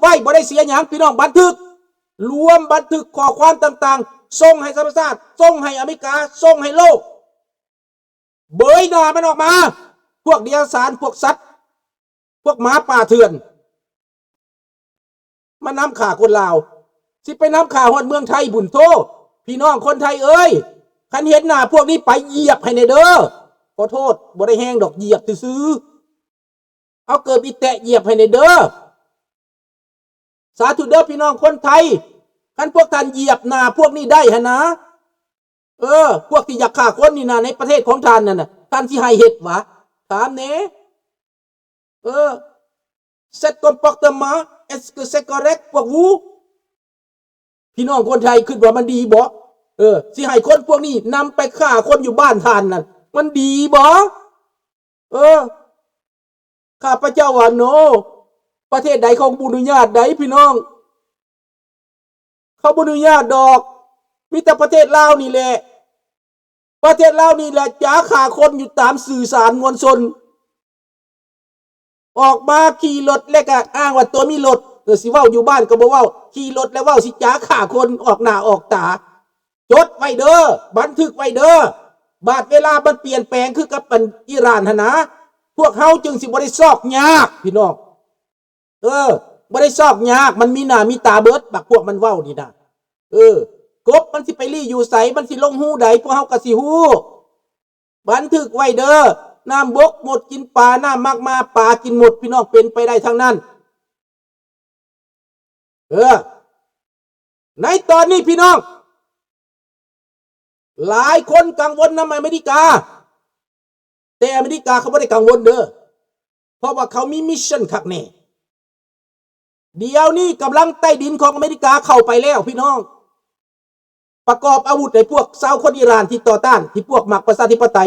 ປ້າຍບໍ່ໄດ້ເສຍຫຍັງ ພີ່ນ້ອງ ບັນທຶກ ລວມບັນທຶກຂໍ້ຄວາມຕ່າງໆ ສົ່ງໃຫ້ສະຫະປະຊາຊາດ ສົ່ງໃຫ້ອາເມລິກາ ສົ່ງໃຫ້ໂລກ ເບີຍໜ້າມັນອອກມາ ພວກເດຍລະສານ ພວກສັດ ພວກໝາປ່າເຖື່ອນ ມານຳຂ້າຄົນລາວ ຊິໄປນຳຂ້າຮອດເມືອງໄທພຸ້ນ ໂທ້ ພີ່ນ້ອງຄົນໄທເອີຍ ຄັນເຫັນໜ້າພວກນີ້ໄປຢຽບໃຫ້ແດ່ເດີ ຂໍໂທດ ບໍ່ໄດ້ແຮງດອກ ຢຽບຊື່ໆ ເອົາເກີບອີແຕະຢຽບໃຫ້ແດ່ເດີ ສາທຸເດີພີ່ນ້ອງຄົນໄທ ຄັນພວກທ່ານຢຽບໜ້າພວກນີ້ໄດ້ຫັ້ນນາ ເອີ ພວກທີ່ຢາກຂ້າຄົນນີ້ນະ ໃນປະເທດຂອງທ່ານນັ້ນນະ ທ່ານຊິໃຫ້ເຮັດຫວາ? ຖາມແດ່ ເອີ Cet comportement, est-ce que c'est correct pour vous? ພີ່ນ້ອງຄົນໄທຄິດວ່າມັນດີບໍ່? ເອີ ຊິໃຫ້ຄົນພວກນີ້ນຳໄປຂ້າຄົນຢູ່ບ້ານທ່ານນັ້ນ ມັນດີບໍ່? ເອີ ຂ້າພະເຈົ້າວ່າ ໂນ ປະເທດໃດເຂົາບໍ່ອະນຸຍາດໃດພີ່ນ້ອງ ເຂົາບໍ່ອະນຸຍາດດອກ ມີແຕ່ປະເທດລາວນີ້ແຫຼະ ປະເທດລາວນີ້ແຫຼະຈະຂ້າຄົນຢູ່ຕາມສື່ສານມວນຊົນ ອອກມາຂີ່ລົດແລ້ວກະອ້າງວ່າຕົວມີລົດ ເອີ ຊິເວົ້າຢູ່ບ້ານກໍບໍ່ເວົ້າ ຂີ່ລົດແລ້ວເວົ້າ ຊິຈະຂ້າຄົນອອກໜ້າອອກຕາ ຈົດໄວ້ເດີ ບັນທຶກໄວ້ເດີ ບາດເວລາມັນປ່ຽນແປງຄືກັບອັນອີຣານຫັ້ນນາ ພວກເຮົາຈຶ່ງຊິບໍ່ໄດ້ຊອກຍາກພີ່ນ້ອງ ເອີ ບໍ່ໄດ້ຊອກຍາກ ມັນມີໜ້າມີຕາເບິດ ບັກພວກມັນເວົ້ານີ້ນະ ເອີ ກົບມັນຊິໄປລີ້ຢູ່ໃສ ມັນຊິລົງຮູໃດ ພວກເຮົາກໍຊິຮູ້ ບັນທຶກໄວ້ເດີ ນ້ຳບົກໝົດກິນປາ ນ້ຳໝາກມ້າປາກິນໝົດ ພີ່ນ້ອງ ເປັນໄປໄດ້ທັງນັ້ນ ເອີ ໃນຕອນນີ້ພີ່ນ້ອງ ຫຼາຍຄົນກັງວົນນຳອາເມລິກາ ແຕ່ອາເມລິກາເຂົາບໍ່ໄດ້ກັງວົນເດີ ເພາະວ່າເຂົາມີມິດຊັນຄັກແນ່ ດຽວນີ້ກຳລັງໃຕ້ດິນຂອງອາເມລິກາເຂົ້າໄປແລ້ວພີ່ນ້ອງ ປະກອບອາວຸດໃຫ້ພວກຊາວຄົນອີຣານທີ່ຕໍ່ຕ້ານ ທີ່ພວກມັກປະຊາທິປະໄຕ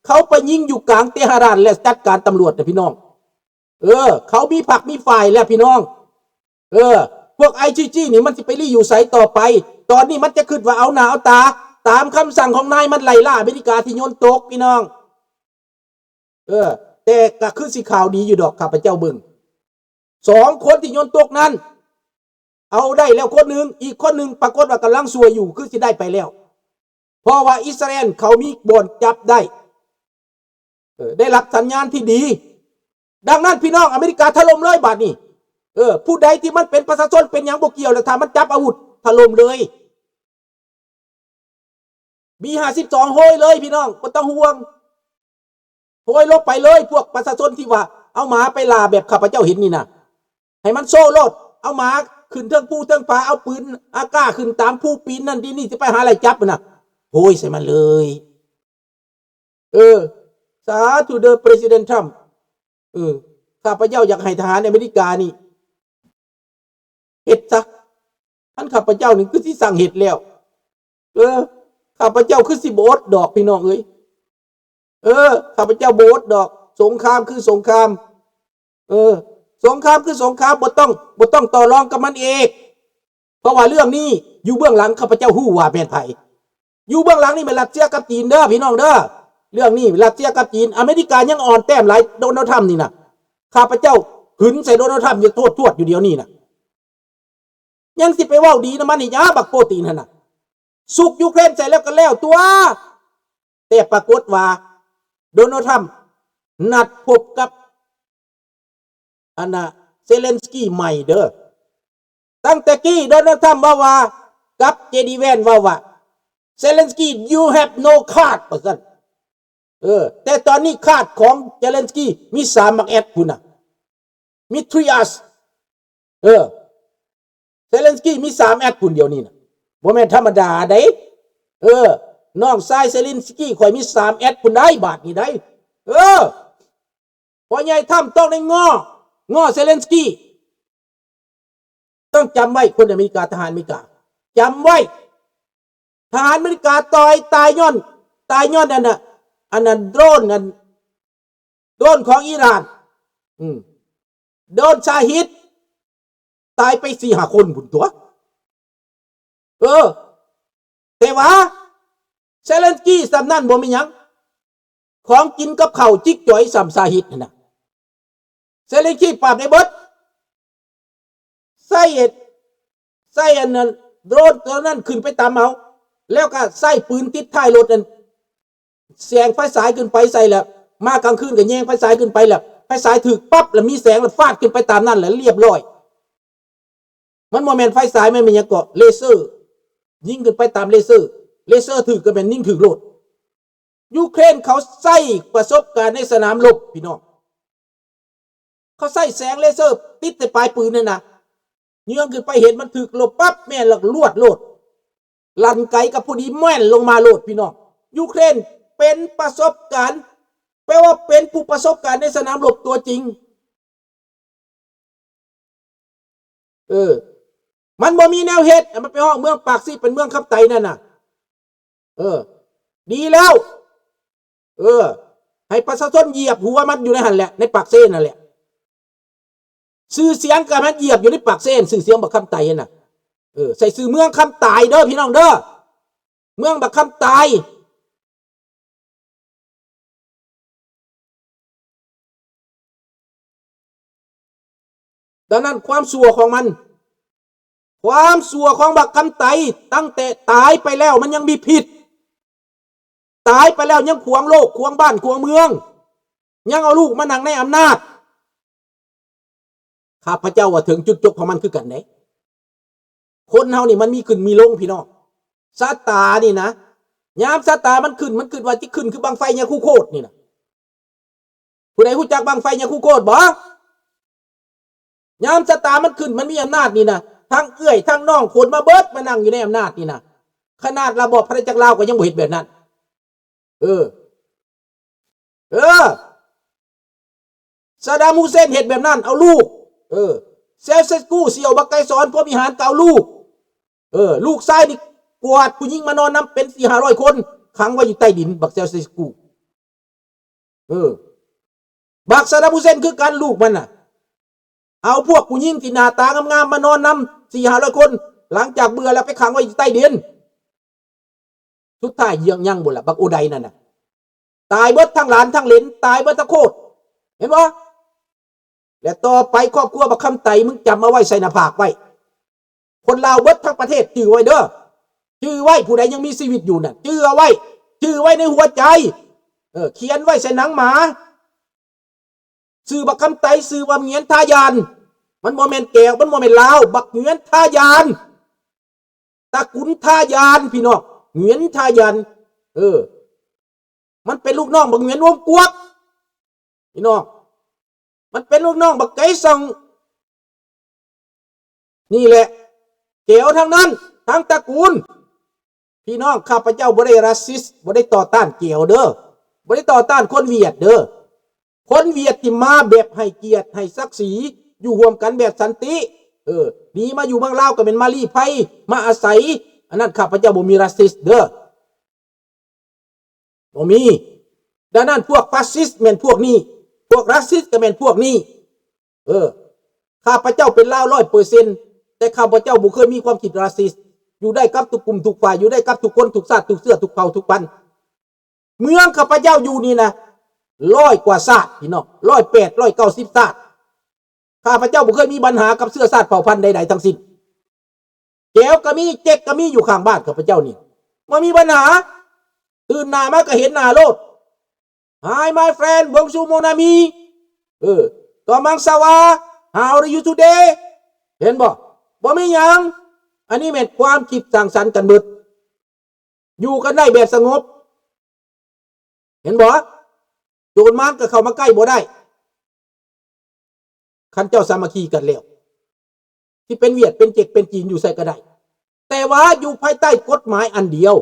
ເຂົາໄປຍິງຢູ່ກາງເຕຫະຣານ ແລະ ຈັດການຕຳຫຼວດນະພີ່ນ້ອງ ເອີ ເຂົາມີພັກມີຝ່າຍແລ້ວພີ່ນ້ອງ ເອີ ພວກໄອຊີຈີນີ້ມັນຊິໄປລີ້ຢູ່ໃສຕໍ່ໄປ ຕອນນີ້ມັນຈະຄິດວ່າເອົາໜ້າເອົາຕາ ຕາມຄຳສັ່ງຂອງນາຍມັນໄລ່ລ່າອາເມລິກາທີ່ຍົນຕົກພີ່ນ້ອງ ເອີ ແຕ່ກໍຄືຊິຂ່າວດີຢູ່ດອກ ຂ້າພະເຈົ້າເບິ່ງ ສອງຄົນທີ່ຍົນຕົກນັ້ນ ເອົາໄດ້ແລ້ວຄົນໜຶ່ງ ອີກຄົນໜຶ່ງປາກົດວ່າກຳລັງຊ່ວຍຢູ່ ຄືຊິໄດ້ໄປແລ້ວ ເພາະວ່າອິດສະຣາເອນເຂົາມີບ່ອນຈັບໄດ້ ເອີ ໄດ້ຮັບສັນຍານທີ່ດີ. ດັ່ງນັ້ນ ພີ່ນ້ອງ ອາເມລິກາຖະຫຼົ່ມເລີຍບາດນີ້ ເອີ ຜູ້ໃດທີ່ມັນເປັນປະຊາຊົນ ເປັນຫຍັງບໍ່ກ່ຽວແລ້ວ ຖ້າມັນຈັບອາວຸດ ຖະຫຼົ່ມເລີຍ. ບີຫ້າສິບສອງໂຫຍເລີຍພີ່ນ້ອງ ບໍ່ຕ້ອງຫ່ວງ ໂຫຍລົງໄປເລີຍ ພວກປະຊາຊົນທີ່ວ່າເອົາໝາໄປລ່າແບບຂ້າພະເຈົ້າເຫັນນີ້ນະ ໃຫ້ມັນໂຊໂລດ ເອົາໝາຂຶ້ນເທິງພູເທິງຜາ ເອົາປືນອາກາຂຶ້ນຕາມພູປີນນັ້ນປີນນີ້ ຊິໄປຫາໄລ່ຈັບຫັ້ນນະ ໂຫຍໃສ່ມັນເລີຍ. ເອີ ສາທຸເດີ ປະເສດທຳ ເອີ ຂ້າພະເຈົ້າຢາກໃຫ້ທະຫານອາເມລິການີ້ ເຮັດຊະ ຄັນຂ້າພະເຈົ້ານີ້ຄືຊິສັ່ງເຮັດແລ້ວ ເອີ ຂ້າພະເຈົ້າຄືຊິບໍ່ອົດດອກພີ່ນ້ອງເອີຍ ເອີ ຂ້າພະເຈົ້າບໍ່ອົດດອກ ສົງຄາມຄືສົງຄາມ ເອີ ສົງຄາມຄືສົງຄາມ ບໍ່ຕ້ອງ ບໍ່ຕ້ອງຕໍ່ລອງກັບມັນອີກ ເພາະວ່າເລື່ອງນີ້ຢູ່ເບື້ອງຫຼັງ ຂ້າພະເຈົ້າຮູ້ວ່າແມ່ນໃຜ ຢູ່ເບື້ອງຫຼັງນີ້ແມ່ນຣັດເຊຍກັບຈີນເດີພີ່ນ້ອງເດີ ເລື່ອງນີ້ຣັດເຊຍກັບຈີນ ອາເມລິກາຍັງອ່ອນແຕ້ມຫຼາຍ ໂດນັລທຳນີ້ນະ ຂ້າພະເຈົ້າຫຶງໃສ່ໂດນັລທຳຢູ່ ໂທດທວດຢູ່ດຽວນີ້ນະ ຍັງຊິໄປເວົ້າດີນຳມັນອີກຫຍັງ ບັກໂປຕິນຫັ້ນນະ ຊຸກຢູເຄຣນໃສ່ແລ້ວກໍແລ້ວຕົວະ ແຕ່ປາກົດວ່າໂດນັລທຳນັດພົບກັບ ອັນນ່າ ເຊເລັນສກີໃໝ່ເດີ. ຕັ້ງແຕ່ກີ້ໂດນັລທຳເວົ້າວ່າ ກັບເຈດີແວນເວົ້າວ່າ Zelensky you have no card ວ່າຊັ້ນ ເອີ ແຕ່ຕອນນີ້ card ຂອງ Zelensky ມີສາມໝາກແອັດພຸ້ນນະ ມີ three Us ເອີ Zelensky ມີສາມແອັດພຸ້ນດຽວນີ້ນະ ບໍ່ແມ່ນທຳມະດາໃດ ເອີ ນ້ອງຊາຍ Zelensky ຂ້ອຍມີສາມແອັດພຸ້ນໃດ ບາດນີ້ໃດ ເອີ ພໍ່ໃຫຍ່ທຳຕ້ອງໄດ້ງໍ້ ງໍ້ Zelensky ຕ້ອງຈຳໄວ້ ຄົນອາເມລິກາ ທະຫານອາເມລິກາ ຈຳໄວ້ ທະຫານອາເມລິກາຕາຍ ຕາຍຍ້ອນ ຕາຍຍ້ອນອັນນ່າ ອັນນັ້ນ ໂດຣນ ອັນ ໂດຣນຂອງອີຣານ ອືມ ໂດຣນຊາຮິດ ຕາຍໄປສີ່ຫ້າຄົນພຸ້ນຕົວະ ເອີ ແຕ່ວ່າ Zelensky ສ່ຳນັ້ນບໍ່ມີຫຍັງ ຂອງກິນກັບເຂົ້າຈິກຈ່ອຍສ່ຳຊາຮິດຫັ້ນນະ Zelensky ປາບໄດ້ເບິດ ຊ້ ໃຊ້ອັນນັ້ນ ໂດຣນຕົວນັ້ນຂຶ້ນໄປຕຳເອົາ ແລ້ວກໍໃຊ້ປືນຕິດທ້າຍລົດນັ້ນ ແສງໄຟສາຍຂຶ້ນໄປໃສ່ແລ້ວ ມາກາງຄືນກໍແຍງໄຟສາຍຂຶ້ນໄປແລ້ວ ໄຟສາຍຖືກປັບ ແລ້ວມີແສງ ແລ້ວຟາດຂຶ້ນໄປຕາມນັ້ນ ແລ້ວລຽບຮ້ອຍ. ມັນບໍ່ແມ່ນໄຟສາຍ ມັນແມ່ນຫຍັງເກາະ ເລເຊີ ຍິງຂຶ້ນໄປຕາມເລເຊີ ເລເຊີຖືກກໍແມ່ນຍິງຖືກໂລດ. ຢູເຄຣນເຂົາໃຊ້ປະສົບການໃນສະໜາມລົບ ພີ່ນ້ອງ ເຂົາໃຊ້ແສງເລເຊີຕິດໃສ່ປາຍປືນນັ້ນນະ ເຍືອງຂຶ້ນໄປເຫັນມັນຖືກລົບປັບ ແມ່ນແລ້ວລວດໂລດ ລັ່ນໄກກໍພໍດີແມ່ນລົງມາໂລດ ພີ່ນ້ອງ. ຢູເຄຣນເປັນປະສົບການ ແປວ່າເປັນຜູ້ປະສົບການໃນສະໜາມລົບຕົວຈິງ. ເອີ ມັນບໍ່ມີແນວເຮັດ ມັນໄປຮອດເມືອງປາກຊີ ເປັນເມືອງຄຳໄຕນັ້ນນະ. ເອີ ດີແລ້ວ ເອີ ໃຫ້ປະຊາຊົນຢຽບຫົວມັນຢູ່ໃນຫັ້ນແຫຼະ ໃນປາກເຊນັ້ນແຫຼະ. ຊື່ສຽງກໍມັນຢຽບຢູ່ໃນປາກເຊ ຊື່ສຽງບັກຄຳໄຕຫັ້ນນະ. ເອີ ໃສ່ຊື່ເມືອງຄຳຕາຍເດີ ພີ່ນ້ອງເດີ ເມືອງບັກຄຳຕາຍ. ດັ່ງນັ້ນຄວາມຊົ່ວຂອງມັນ ຄວາມຊົ່ວຂອງບັກຄຳໄຕ ຕັ້ງແຕ່ຕາຍໄປແລ້ວມັນຍັງມີພິດ ຕາຍໄປແລ້ວຍັງຂວາງໂລກ ຂວາງບ້ານ ຂວາງເມືອງ ຍັງເອົາລູກມານັ່ງໃນອຳນາດ. ຂ້າພະເຈົ້າວ່າເຖິງຈຸດຈົບຂອງມັນຄືກັນເດ້. ຄົນເຮົານີ້ມັນມີຂຶ້ນມີລົງ ພີ່ນ້ອງ. ຊະຕານີ້ນະ ຍາມຊະຕາມັນຂຶ້ນ ມັນຄິດວ່າຊິຂຶ້ນຄືບັ້ງໄຟຍາຄູໂຄດນີ້ນະ. ຜູ້ໃດຮູ້ຈັກບັ້ງໄຟຍາຄູໂຄດບໍ່? ຍາມຊະຕາມັນຂຶ້ນ ມັນມີອຳນາດນີ້ນະ ທັງເອື້ອຍທັງນ້ອງ ຄົນມາເບິດ ມານັ່ງຢູ່ໃນອຳນາດນີ້ນະ. ຂະໜາດລະບອບພະນາຈັກລາວກໍຍັງບໍ່ເຮັດແບບນັ້ນ. ເອີ ເອີ ຊາດາມ ຮຸເຊນເຮັດແບບນັ້ນ ເອົາລູກ ເອີ ເຊວເຊສກູ ຊິເອົາບັກໄກສອນ ພົມວິຫານ ກໍເອົາລູກ ເອີ ລູກຊາຍນີ້ກວາດຜູ້ຍິງມານອນນຳເປັນສີ່ຫ້າຮ້ອຍຄົນ ຂັງໄວ້ຢູ່ໃຕ້ດິນ ບັກເຊວເຊສກູ. ເອີ ບັກຊາດາມ ຮຸເຊນຄືກັນ ລູກມັນນະ ເອົາພວກຜູ້ຍິງທີ່ໜ້າຕາງາມໆມານອນນຳສີ່ຫ້າຮ້ອຍຄົນ ຫຼັງຈາກເບື່ອແລ້ວໄປຂັງໄວ້ຢູ່ໃຕ້ດິນ. ສຸດທ້າຍຍັງ ຍັງບໍ່ລະ ບັກໂອໄດນັ້ນນະ ຕາຍເບິດທັງຫຼານທັງເຫຼນ ຕາຍເບິດທັງໂຄດ ເຫັນບໍ່? ແລະຕໍ່ໄປຄອບຄົວບັກຄຳໄຕ ມຶງຈຳເອົາໄວ້ ໃສ່ໜ້າຜາກໄວ້ ຄົນລາວເບິດທັງປະເທດຈື່ໄວ້ເດີ ຈື່ໄວ້ ຜູ້ໃດຍັງມີຊີວິດຢູ່ນັ້ນ ຈື່ເອົາໄວ້ ຈື່ໄວ້ໃນຫົວໃຈ ເອີ ຂຽນໄວ້ໃສ່ໜັງໝາ. ຊື່ບັກຄຳໄຕ ຊື່ວ່າຫງວຽນທ່າຢານ ມັນບໍ່ແມ່ນແກວ ມັນບໍ່ແມ່ນລາວ ບັກຫງວຽນທ່າຢານ ຕະກຸນທ່າຢານ ພີ່ນ້ອງ ຫງວຽນທ່າຢານ ເອີ ມັນເປັນລູກນ້ອງບັກຫງວຽນວົງກວກ ພີ່ນ້ອງ ມັນເປັນລູກນ້ອງບັກໄກສ່ອງ. ນີ້ແຫຼະ ແກວທັງນັ້ນ ທັງຕະກຸນ. ພີ່ນ້ອງ ຂ້າພະເຈົ້າບໍ່ໄດ້ຣັດຊິດ ບໍ່ໄດ້ຕໍ່ຕ້ານແກວເດີ ບໍ່ໄດ້ຕໍ່ຕ້ານຄົນຫວຽດເດີ. ຄົນຫວຽດທີ່ມາແບບໃຫ້ກຽດໃຫ້ສັກສີ ຢູ່ຮ່ວມກັນແບບສັນຕິ ເອີ ໜີມາຢູ່ເມືອງລາວກໍແມ່ນມາລີ້ໄພ ມາອາໄສ ອັນນັ້ນຂ້າພະເຈົ້າບໍ່ມີຣັດຊິດເດີ ບໍ່ມີ. ດັ່ງນັ້ນພວກຟາຊິດແມ່ນພວກນີ້ ພວກຣັດຊິດກໍແມ່ນພວກນີ້. ເອີ ຂ້າພະເຈົ້າເປັນລາວຮ້ອຍເປີເຊັນ ແຕ່ຂ້າພະເຈົ້າບໍ່ເຄີຍມີຄວາມຄິດຣັດຊິດ ຢູ່ໄດ້ກັບທຸກກຸ່ມທຸກຝ່າຍ ຢູ່ໄດ້ກັບທຸກຄົນທຸກຊາດທຸກເຊື້ອທຸກເຜົ່າທຸກພັນ. ເມືອງຂ້າພະເຈົ້າຢູ່ນີ້ນະ ຮ້ອຍກວ່າຊາດ ພີ່ນ້ອງ ຮ້ອຍແປດ ຮ້ອຍເກົ້າສິບຊາດ. ຂ້າພະເຈົ້າບໍ່ເຄີຍມີບັນຫາກັບເຊື້ອຊາດເຜົ່າພັນໃດໆທັງສິ້ນ. ແກວກໍມີ ເຈັກກໍມີ ຢູ່ຂ້າງບ້ານຂ້າພະເຈົ້ານີ້ ບໍ່ມີບັນຫາ. ຕື່ນໜ້າມາກໍເຫັນໜ້າໂລດ. Hi my friend, bonjour mon ami. ເອີ Comment ça va? How are you today? ເຫັນບໍ່? ບໍ່ມີຫຍັງ. ອັນນີ້ແມ່ນຄວາມຄິດສ້າງສັນກັນເບິດ. ຢູ່ກັນໄດ້ແບບສະຫງົບ ເຫັນບໍ່? ໂຈນມານກໍເຂົ້າມາໃກ້ບໍ່ໄດ້ ຄັນເຈົ້າສາມັກຄີກັນແລ້ວ. ຊິເປັນຫວຽດ ເປັນເຈັກ ເປັນຈີນ ຢູ່ໃສກໍໄດ້ ແຕ່ວ່າຢູ່ພາຍໃຕ້ກົດໝາຍອັນດຽວ.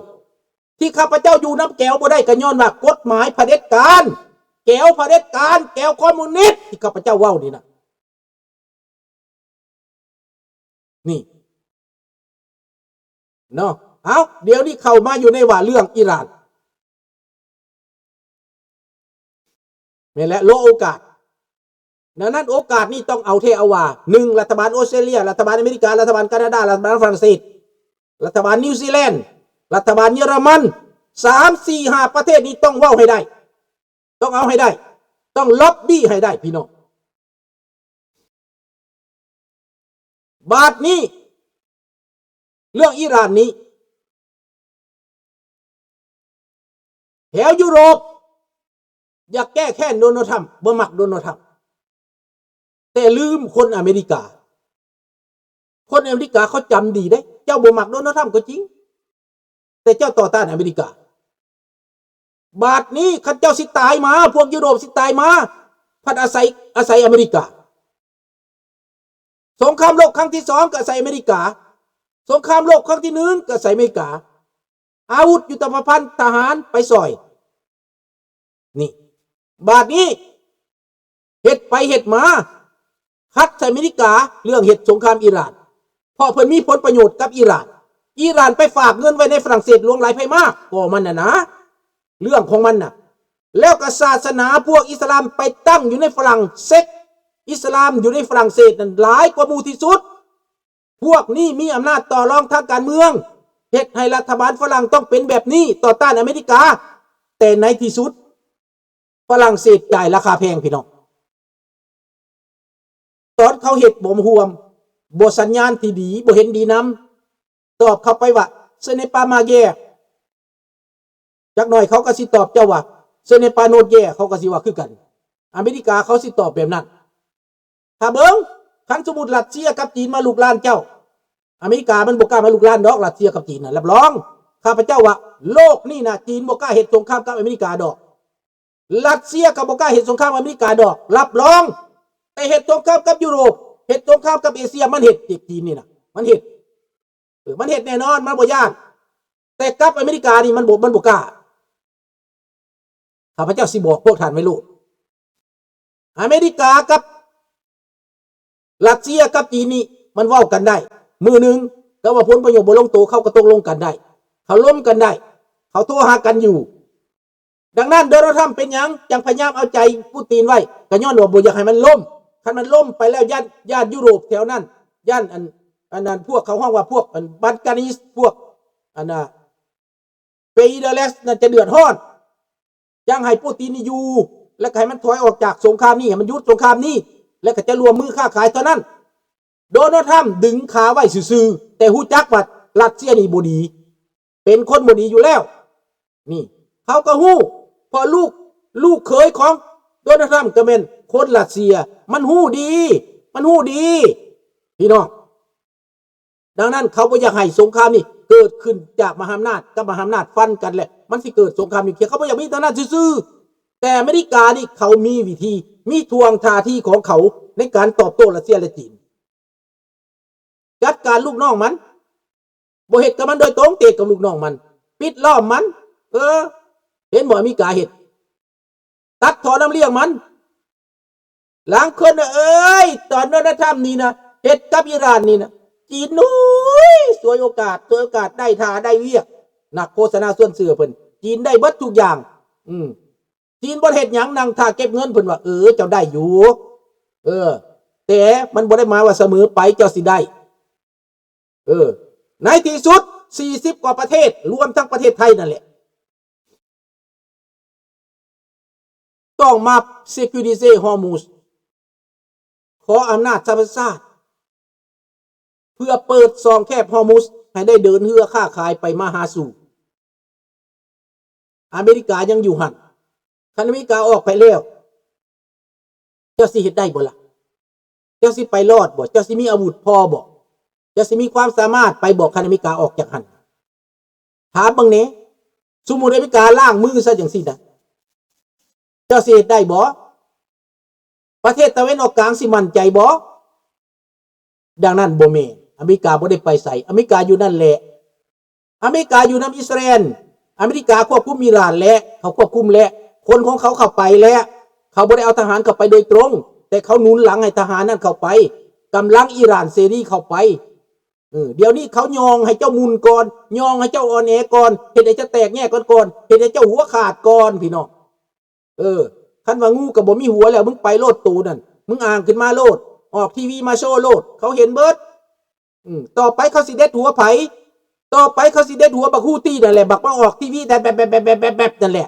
ທີ່ຂ້າພະເຈົ້າຢູ່ນຳແກວບໍ່ໄດ້ ກໍຍ້ອນວ່າກົດໝາຍຜະເດັດການ ແກວຜະເດັດການ ແກວຄອມມູນິດ ທີ່ຂ້າພະເຈົ້າເວົ້ານີ້ນະ. ນີ້ເນາະ ເອົ້າ ດຽວນີ້ເຂົ້າມາຢູ່ໃນວ່າເລື່ອງອີຣານ ແມ່ນແຫຼະ ລໍໂອກາດ. ດັ່ງນັ້ນໂອກາດນີ້ຕ້ອງເອົາແທ້ເອົາວ່າ ໜຶ່ງ ລັດຖະບານອົດສະຕຣາເລຍ ລັດຖະບານອາເມລິກາ ລັດຖະບານການາດາ ລັດຖະບານຝຣັ່ງເສດ ລັດຖະບານນິວຊີແລນ ລັດຖະບານເຢຽລະມັນ ສາມ ສີ່ ຫ້າ ປະເທດນີ້ຕ້ອງເວົ້າໃຫ້ໄດ້ ຕ້ອງເອົາໃຫ້ໄດ້ ຕ້ອງລັອບບີ້ໃຫ້ໄດ້ ພີ່ນ້ອງ. ບາດນີ້ ເລື່ອງອີຣານນີ້ ແຖວຢູໂຣບຢາກແກ້ແຄ້ນໂດນັລ ທຣຳ ບໍ່ມັກໂດນັລ ທຣຳ ແຕ່ລືມຄົນອາເມລິກາ. ຄົນອາເມລິກາເຂົາຈຳດີເດ້. ເຈົ້າບໍ່ມັກໂດນັລ ທຣຳກໍຈິງ, ແຕ່ເຈົ້າຕໍ່ຕ້ານອາເມລິກາ. ບາດນີ້ຄັນເຈົ້າຊິຕາຍມາ, ພວກຢູໂຣບຊິຕາຍມາ, ພັດອາໄສ, ອາໄສອາເມລິກາ. ສົງຄາມໂລກຄັ້ງທີສອງກໍອາໄສອາເມລິກາ, ສົງຄາມໂລກຄັ້ງທີໜຶ່ງກໍອາໄສອາເມລິກາ. ອາວຸດ, ຍຸດທະປະພັນ, ທະຫານໄປຊ່ອຍ. ນີ້ ບາດນີ້ເຮັດໄປເຮັດມາ ຂັດໃສ່ອາເມລິກາເລື່ອງເຮັດສົງຄາມອີຣານ, ເພາະເພິ່ນມີຜົນປະໂຫຍດກັບອີຣານ. ອີຣານໄປຝາກເງິນໄວ້ໃນຝຣັ່ງເສດຫຼວງຫຼາຍໄພມາກ ກໍມັນນະນະ ເລື່ອງຂອງມັນນະ. ແລ້ວກໍສາສະໜາພວກອິດສະລາມໄປຕັ້ງຢູ່ໃນຝຣັ່ງເສດ, ອິດສະລາມຢູ່ໃນຝຣັ່ງເສດນັ້ນຫຼາຍກວ່າໝູ່ທີ່ສຸດ. ພວກນີ້ມີອຳນາດຕໍ່ລອງທາງການເມືອງ, ເຮັດໃຫ້ລັດຖະບານຝຣັ່ງຕ້ອງເປັນແບບນີ້ ຕໍ່ຕ້ານອາເມລິກາ. ແຕ່ໃນທີ່ສຸດ ຝຣັ່ງເສດຈ່າຍລາຄາແພງ, ພີ່ນ້ອງ. ຕອນເຂົາເຮັດບໍ່ຮ່ວມ, ບໍ່ສັນຍານທີ່ດີ, ບໍ່ເຫັນດີນຳ, ຕອບເຂົາໄປວ່າ Ce n'est pas ma guerre. ຈັກໜ້ອຍເຂົາກໍຊິຕອບເຈົ້າວ່າ Ce n'est pas notre guerre, ເຂົາກໍຊິວ່າຄືກັນ. ອາເມລິກາເຂົາຊິຕອບແບບນັ້ນ. ຖ້າເບິ່ງ, ຄັນສົມມຸດລັດເຊຍກັບຈີນມາລຸກລານເຈົ້າ, ອາເມລິກາມັນບໍ່ກ້າມາລຸກລານດອກ. ລັດເຊຍກັບຈີນນະ ຮັບຮອງ, ຂ້າພະເຈົ້າວ່າໂລກນີ້ນະ ຈີນບໍ່ກ້າເຮັດສົງຄາມກັບອາເມລິກາດອກ. ລັດເຊຍກໍບໍ່ກ້າເຮັດສົງຄາມອາເມລິກາດອກ, ຮັບຮອງ. ແຕ່ເຮັດສົງຄາມກັບຢູໂຣບ, ເຮັດສົງຄາມກັບເອເຊຍ, ມັນເຮັດ. ຈີນນີ້ນະ ມັນເຮັດ. ເອີ ມັນເຮັດແນ່ນອນ, ມັນບໍ່ຢ້ານ. ແຕ່ກັບອາເມລິການີ້ ມັນບໍ່, ມັນບໍ່ກ້າ. ຂ້າພະເຈົ້າຊິບອກພວກທ່ານໄວ້ໂລດ. ອາເມລິກາກັບຣັດເຊຍກັບຈີນນີ້ ມັນເວົ້າກັນໄດ້. ມື້ໜຶ່ງ ຖ້າວ່າຜົນປະໂຫຍດບໍ່ລົງໂຕ, ເຂົາກໍຕົກລົງກັນໄດ້, ເຂົາລົມກັນໄດ້, ເຂົາໂທຫາກັນຢູ່. ດັ່ງນັ້ນ ໂດນັລ ທຣຳ ເປັນຫຍັງຈັ່ງພະຍາຍາມເອົາໃຈປູຕິນໄວ້? ກໍຍ້ອນວ່າບໍ່ຢາກໃຫ້ມັນລົ້ມ. ຄັນມັນລົ້ມໄປແລ້ວ ຢ້ານ, ຢ້ານຢູໂຣບແຖວນັ້ນ, ຢ້ານອັນ, ອັນນັ້ນ ພວກເຂົາຮ້ອງວ່າພວກອັນບັນການິສ, ພວກອັນນ່າ ເປອີເດເລສນັ້ນຈະເດືອດຮ້ອນ. ຈັ່ງໃຫ້ປູຕິນນີ້ຢູ່ ແລະ ກໍໃຫ້ມັນຖອຍອອກຈາກສົງຄາມນີ້, ໃຫ້ມັນຢຸດສົງຄາມນີ້ ແລະ ກໍຈະຮ່ວມມືຄ້າຂາຍເທົ່ານັ້ນ. ໂດນັລ ທຣຳ ດຶງຂາໄວ້ຊື່ໆ, ແຕ່ຮູ້ຈັກວ່າຣັດເຊຍນີ້ບໍ່ດີ, ເປັນຄົນບໍ່ດີຢູ່ແລ້ວ. ນີ້ເຂົາກໍຮູ້, ເພາະລູກ, ລູກເຂີຍຂອງໂດນັລ ທຣຳ ກໍແມ່ນຄົນຣັດເຊຍ. ມັນຮູ້ດີ, ມັນຮູ້ດີ ພີ່ນ້ອງ. ດັ່ງນັ້ນ ເຂົາບໍ່ຢາກໃຫ້ສົງຄາມນີ້ເກີດຂຶ້ນຈາກມະຫາອຳນາດກັບມະຫາອຳນາດຟັນກັນ ແລະ ມັນຊິເກີດສົງຄາມນິວເຄລຍ. ເຂົາບໍ່ຢາກມີເທົ່ານັ້ນຊື່ໆ, ແຕ່ອາເມລິການີ້ ເຂົາມີວິທີ, ມີທ່ວງທ່າທີຂອງເຂົາໃນການຕອບໂຕ້ຣັດເຊຍ ແລະ ຈີນ. ຈັດການລູກນ້ອງມັນ, ບໍ່ເຮັດກັບມັນໂດຍຕົງ, ເຕະກັບລູກນ້ອງມັນ, ປິດລ້ອມມັນ. ເອີ, ເຫັນບໍ່ ອາເມລິກາເຮັດ? ຕັດທໍ່ນ້ຳລ້ຽງມັນ. ລາງຄົນນະເອີຍ, ຕອນໂດນັລ ທຣຳ ນີ້ນະ ເຮັດກັບອີຣານນີ້ນະ, ຈີນໂອ້ຍ ສວຍໂອກາດ, ສວຍໂອກາດ, ໄດ້ທ່າໄດ້ວຽກ. ນັກໂຄສະນາຊວນເຊື່ອເພິ່ນ, ຈີນໄດ້ເບິດທຸກຢ່າງ. ອືມ, ຈີນບໍ່ໄດ້ເຮັດຫຍັງ, ນັ່ງຖ້າເກັບເງິນ. ເພິ່ນວ່າ ເອີ, ເຈົ້າໄດ້ຢູ່. ເອີ, ແຕ່ມັນບໍ່ໄດ້ໝາຍວ່າສະເໝີໄປເຈົ້າຊິໄດ້. ເອີ, ໃນທີ່ສຸດ ສີ່ສິບກວ່າປະເທດ, ລວມທັງປະເທດໄທນັ້ນແຫຼະ, ຕ້ອງມາ sécuriser Hormuz, ຂໍອຳນາດສະຫະປະຊາຊາດ ເພື່ອເປີດຊ່ອງແຄບ Hormuz ໃຫ້ໄດ້ເດີນເຮືອຄ້າຂາຍໄປມາຫາສູ່. ອາເມລິກາຍັງຢູ່ຫັ້ນ. ຄັນອາເມລິກາອອກໄປແລ້ວ, ເຈົ້າຊິເຮັດໄດ້ບໍ່ລະ? ເຈົ້າຊິໄປລອດບໍ່? ເຈົ້າຊິມີອາວຸດພໍບໍ່? ເຈົ້າຊິມີຄວາມສາມາດໄປບໍ່ ຄັນອາເມລິກາອອກຈາກຫັ້ນ? ຖາມເບິ່ງແດ່, ສົມມຸດອາເມລິກາລ້າງມືຊະຈັ່ງຊີ້ນະ, ເຈົ້າຊິເຮັດໄດ້ບໍ່? ປະເທດຕາເວັນອອກກາງຊິໝັ້ນໃຈບໍ່? ດັ່ງນັ້ນບໍ່ແມ່ນ, ອາເມລິກາບໍ່ໄດ້ໄປໃສ, ອາເມລິກາຢູ່ນັ້ນແຫຼະ. ອາເມລິກາຢູ່ນຳອິດສະຣາເອນ, ອາເມລິກາຄວບຄຸມອີຣານແຫຼະ, ເຂົາຄວບຄຸມແຫຼະ, ຄົນຂອງເຂົາເຂົ້າໄປແຫຼະ. ເຂົາບໍ່ໄດ້ເອົາທະຫານເຂົ້າໄປໂດຍຕົງ, ແຕ່ເຂົາໜູນຫຼັງໃຫ້ທະຫານນັ້ນເຂົ້າໄປ, ກຳລັງອີຣານເສລີເຂົ້າໄປ. ເອີ, ດຽວນີ້ເຂົາຍ່ອງໃຫ້ເຈົ້າໝຸ່ນກ່ອນ, ຍ່ອງໃຫ້ເຈົ້າອ່ອນແອກ່ອນ, ເຮັດໃຫ້ເຈົ້າແຕກແຍກກ່ອນ, ເຮັດໃຫ້ເຈົ້າຫົວຂາດກ່ອນ, ພີ່ນ້ອງ. ເອີ, ຄັນວ່າງູກໍບໍ່ມີຫົວແລ້ວ, ມຶງໄປໂລດໂຕນັ້ນ, ມຶງອ້າງຂຶ້ນມາໂລດ, ອອກທີວີມາໂຊໂລດ, ເຂົາເຫັນເບິດ. ອືມ, ຕໍ່ໄປເຂົາຊິເດັດຫົວໃຜ? ຕໍ່ໄປເຂົາຊິເດັດຫົວບັກຮູ້ຕີນັ້ນແຫຼະ, ບັກມາອອກທີວີແບບໆໆໆນັ້ນແຫຼະ.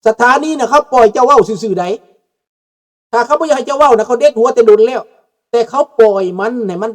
ສະຖານີນະ ເຂົາປ່ອຍເຈົ້າເວົ້າຊື່ໆໃດ໋. ຖ້າເຂົາບໍ່ຢາກໃຫ້ເຈົ້າເວົ້ານະ ເຂົາເດັດຫົວແຕ່ດົນແລ້ວ, ແຕ່ເຂົາປ່ອຍມັນໃຫ້ມັນ